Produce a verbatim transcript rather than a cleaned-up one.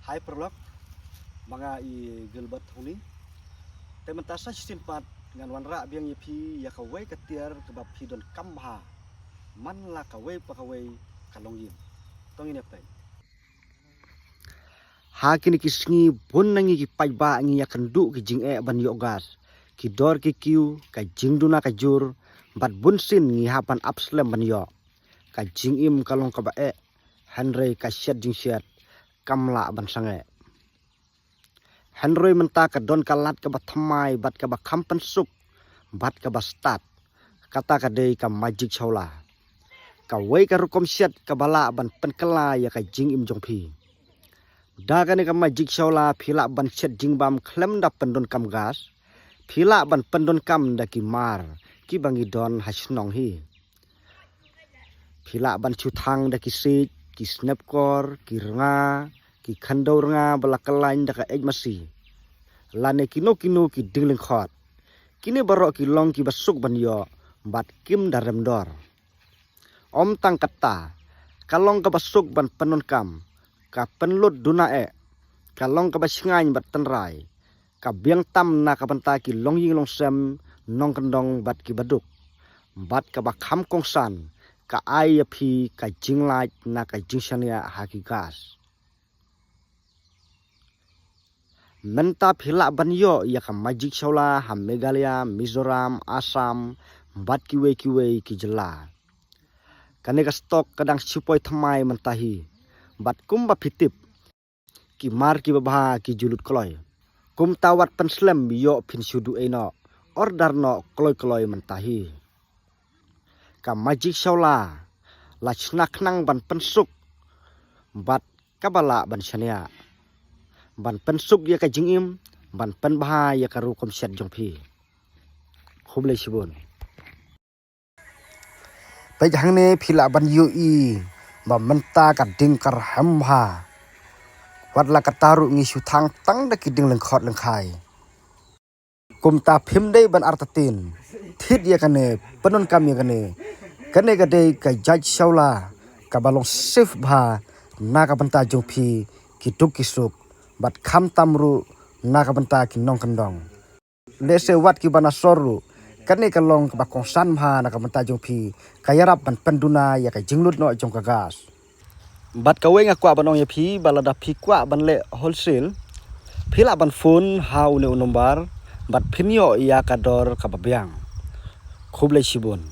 Hai paralok, ma nga i Gilbert Huni. Te mynta sa shisien pat ngan wanrah biang ïa phi ïa kawei ka tiar kaba phi donkam bha man la kawei pa kawei ka longïing. To ngin ïa peit. Ha kine ki sngi bun na ngi ki paidbah ngi ïakynduh ki jingeh ban ïoh gas. Ki dor ki kiew, ka jingduna ka jur, bad bunsien ngi hap ban ap slem ban ïoh. Ka jingim ka long kaba eh, hynrei ka shet jingshet kam lah ban sangeh. Hynrei mynta ka don ka lad kaba thymmai bad kaba kham pynsuk bad kaba stad. Kata ka dei ka Magic Shawla. Kawei ka rukom shet kaba lah ban pynkylla ïa ka jingim jong phi. Da kane ka Magic Shawla phi lah ban shet jingbam khlem da pyndonkam gas. Phi lah ban pyndonkam da ki mar kiba ngi don ha shnong hi. Phi lah ban shu thang da ki siej, ki snepkor, ki rnga, ki khyndew rnga ba la kyllain da ka ej masi, lane kino kino ki dieng lyngkhot. Kine baroh ki long kiba suk ban ïoh bad kim da rem dor. Ym tang katta, ka long kaba suk ban pyndonkam, ka pynlut duna eh, ka long kaba shngaiñ bad tynrai, ka biang tam na ka bynta ki longïing longsem, nongkyndong bad kiba duk. Bad kaba kham kongsan, ka ai ïa phi ka jinglait na ka jingshaniah ha ki gas. Mynta phi lah ban ïoh ïa ka Magic Shawla ha Meghalaya, Mizoram, Assam bad kiwei kiwei ki jylla. Kane ka stock ka dang shu poi thymmai mynta hi. Bad kumba phi tip, ki mar kiba bha ki ju lut kloi. Kumta wat pynslem ïoh phin shu duh ei noh, order noh kloi kloi mynta hi. Ka Magic Shawla la shna khnang ban pynsuk bad kaba lah ban shaniah, ban pynsuk ïa ka jingim, ban pynbha ïa ka rukom shet jong phi. Khublei shibun. Peit hangne phi lah ban ïohi ba mynta ka ding ka rhem bha. Wat la katta ruh ngi shu thang tang da ki dieng lyngkhot lyngkhai. Kumta phim dei ban artatien. Thied ïa kane, pyndonkam ïa kane. Kane ka dei ka Magic Shawla kaba long safe bha na ka bynta jong phi ki duk ki suk, bad khamtam ruh na ka bynta ki nongkyndong. Lehse wat kiba na sor ruh, kane ka long kaba kongsan bha na ka bynta jong phi, ka ïarap ban pynduna ïa ka jinglut noh jong ka gas. Bad kawei nga kwah ban ong ïa phi ba lada phi kwah ban leh wholesale, phi lah ban phone ha une u nombar bad phin ïoh ïa ka dor kaba biang. Khublei shibun.